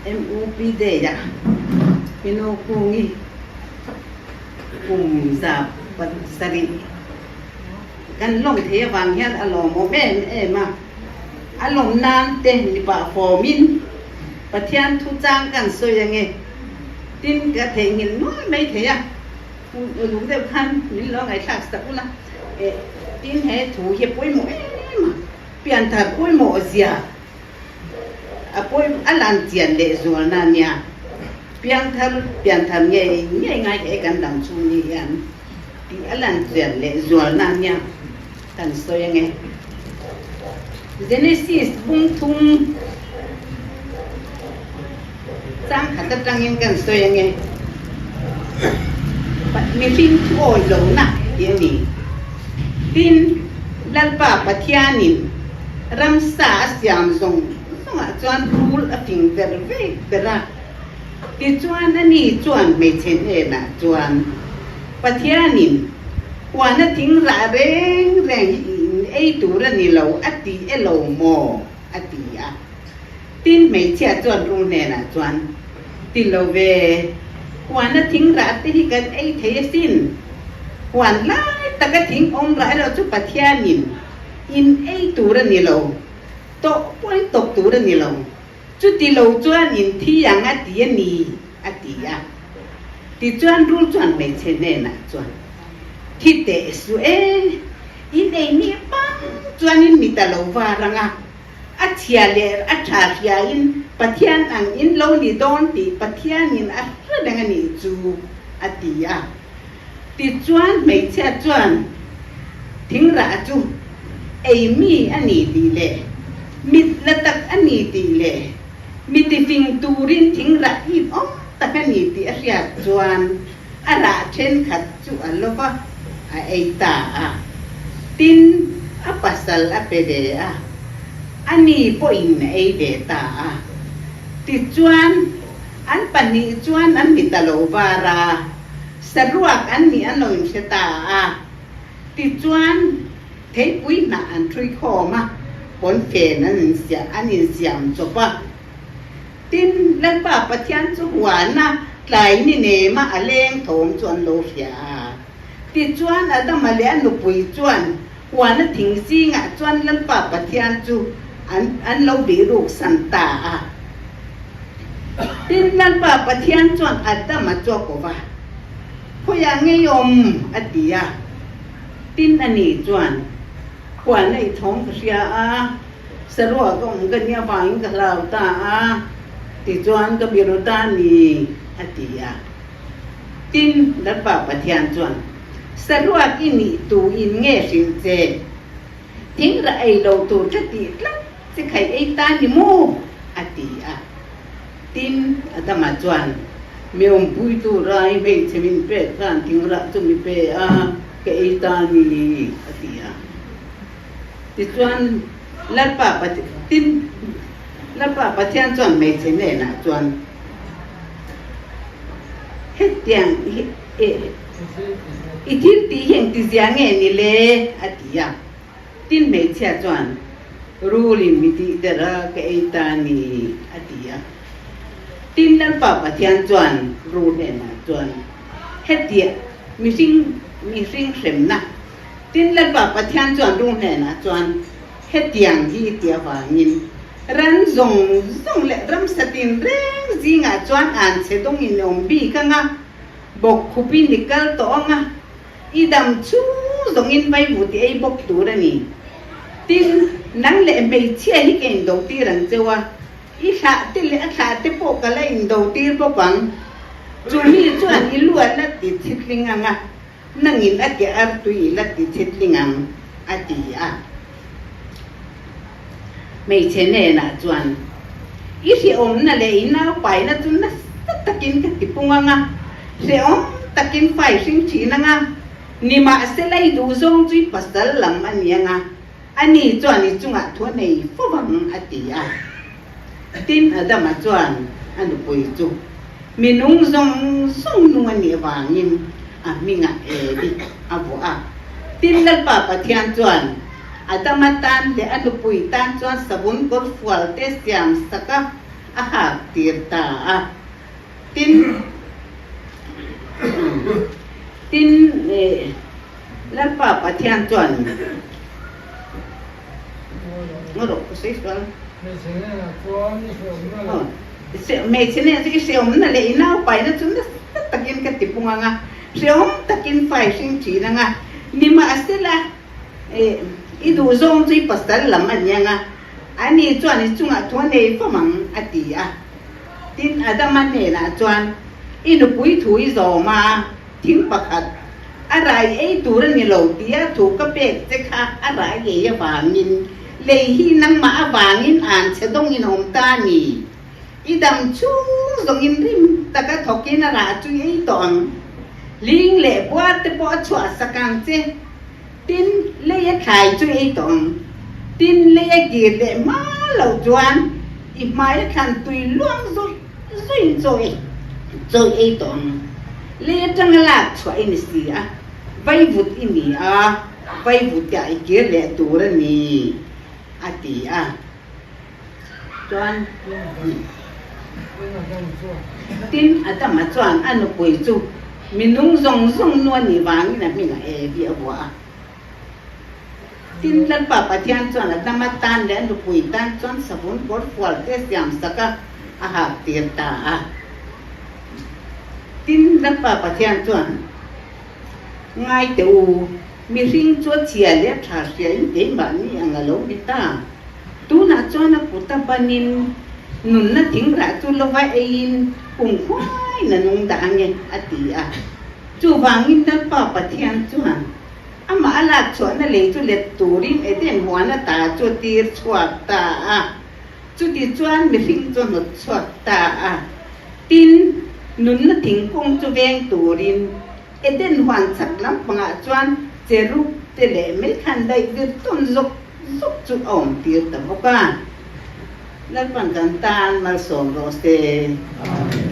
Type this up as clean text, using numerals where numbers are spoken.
MUP Day ah Pino Kungi kum 700 kan lawm thei avang hian a lawmawm em em a. A lawm nan te ni pah fawmin Pathian thuchang kan sawi ange tin ka theihnghilh nual mai thei a. Uluk deuh khan min lo ngaihthlak sak ula eh tin he thu hi a pawimawh em em a, pianthar pawimawh zia a pawi a lan chian leh zual na nia, piangthar pianthar ngei ngei ngai he kan dam chhung ni hian tih a lan chian leh zual na nia kan sawi ange. Genesis bung thum chang khat atangin kan sawi ange. Mihring thu awi lohna tih a ni. Tin, Lalpa Pathianin ramsa a siam zawng zawngah chuan rul a fing ber vek ber a. Tichuan ani chuan hmeichhe hnenah chuan, Pathianin huana thing rah reng reng hi in ei tur a ni lo a ti e lo maw? a ti a. Tin, hmeichhia chuan rul hnenah chuan, Ti lo ve, huana thing rah te hi kan ei thei asin. Huan lai taka thing awm rah erawh chu Pathianin in ei tur a ni lo, tawh pawhin tawp tur a ni lo. Chuti lo chuan in thi ang a ti a ni, a ti a. Tichuan rul chuan hmeichhe hnenah chuan, Thi teh suh e, in ei ni pang chuan in mi ta lo var ang a, a chhia leh a tha hriain Pathian ang in lo ni dawn tih Pathianin a hre reng a nih chu, a ti a. Tichuan hmeichhia chuan thingrah chu ei mi a ni tih leh mit la tak a ni tih leh mi tifing turin thingrah ip awm tak a ni tih a hriat chuan a rah thenkhat chu a lo va, a ei ta a. Tin, a pasal a pe ve a, a ni pawhin a ei ve ta a. Tichuan, an pahnih chuan an mi ta lo var a, saruak an nih an lo inhre ta a. Tichuan, theipui hnah an ṭhui khawm a, pawnfen an insiam an insiam chawp a. Tin, Lalpa Pathian chu huana tlai ni nema a leng thawm chu an lo hria a. Tichuan, Adama leh a nupui chuan huana thing zingah chuan Lalpa Pathian chu an an lo bihruk san ta a. Tin, Lalpa Pathian chuan Adama chu a ko va, Khawiah ngei awm? a ti a. Tin, ani chuan, Huana i thawm ka hria a. Saruak a awm ka nia vangin ka hlau ta a, tichuan ka biru ta a ni, a ti a. Tin, Lalpa Pathian chuan, Saruak i nih tu in nge hrilh che? Thing rah ei lo tur ka tih tlat che khaih ei ta ni maw? a ti a. Tin, Adama chuan, Mi awmpuitu rai hmeichhe min pek khan thing rah chu mi pe a, ka ei ta a ni, a ti a. Tichuan, Lalpa Tin, Lalpa Pathian chuan hmeichhe hnenah chuan, Hetiang hi i thil tih hi engtizia nge ni le? a ti a. Tin, hmeichhia chuan, Rulin mi tih der a, ka ei ta a ni, a ti a. Tin, Lalpa Pathian chuan rul hnenah chuan, Hetiang mihring mihring hremna Tin, Lalpa Pathian chuan rung hnenah chuan, Hetiang hi i ti avangin ran zawng zawng leh ramsa tinreng zingah chuan an chhe dawngin i awm bik ang a, bawk khupin i kal tawh ang a, i dam chhung zawngin vaivut i ei bawk tur a ni. Tin, nang leh hmeichhia hi ka indo tir ang cheu a, i thlah te leh a thlah te pawh ka la indo tir bawk ang. Chu mi chuan i lu a la ti chhitling ang a, Nangin a ke ar tui i la ti chhitling ang, a ti a. Hmeichhe hnenah chuan, I hrehawmna leh i naupaina chu nasa takin ka ti pung ang a, hrehawm takin fai hring thin ang a, nimahsela i duhzawng chu i pasal lam a ni ang a, ani chuan i chungah thu a nei fo ang, a ti a. Tin, Adama chuan a nupui chu mi nung zawng zawng nung a nih avangin a hmingah Evi a vuah a. Tin, Lalpa Pathian chuan Adama tan leh a nupui tan chuan savun kawr fual te siam sak a. a hak tir ta a. Tin, tin, Lalpa Pathian chuan Hmeichhe hnenah chu i hreawmna leh i naupaina chu nasa takin ka ti pung ang a, hreawm takin fai hring thin ang a, nimahsela i duhzawng chu i pasal lam a ni ang a, ani chuan i chungah thu a nei fam ang, a ti a. Tin, Adama hnenah chuan, I nupui thu i zawm a, thing pakhat a rai ei tur a ni lo tia thu ka pek che kha a rai ngei avangin lei hi nangmah avangin an chhe dawngin a awm ta a ni. I dam chhung zawngin rim taka thawkin a rah chu i ei tawh ang. Ling leh buar te pawh a chhuah sak ang che. Tin, lei a thlai chu i ei tawh ang. Tin, lei a kir leh hma loh chuan i hmai a thlan tui luang zawih zawih chaw ei chaw i ei tawh ang. Lei atanga lak chhuah i ni si a, vaivut i ni a, vaivutah i kir leh tur a ni, a ti a. Chuan, tin, Adama chuan a nupui chu minung zawng zawng nu a nih vangin a hmingah Evi a vuah a. Tin, Lalpa Pathian chuan Adama tan leh a nupui tan chuan savun kawr fual te siam sak a, a hak tir ta a. Tin, Lalpa Pathian chuan, Ngai teh u, mihring chu a chhia leh a tha hria in keimahni ang a lo ni ta. Tunah chuan a kut a banin nunna thingrah chu lova eiin kum khuaiin a nung dah ange, a ti a. Chuvangin Lalpa Pathian chuan amah a lak chhuahna lei chu let turin Eden huan ata chu a tir chhuak ta a. Chuti chuan mihring chu a hnawt chhuak ta a. Tin, nunna thingkung chu veng turin Eden huan chhak lampangah chuan cherub te leh meikhan daih vir tawn zawk zawk chu a awm tir ta bawk a. Lalpan kan tan malsawm rawh se. Amen.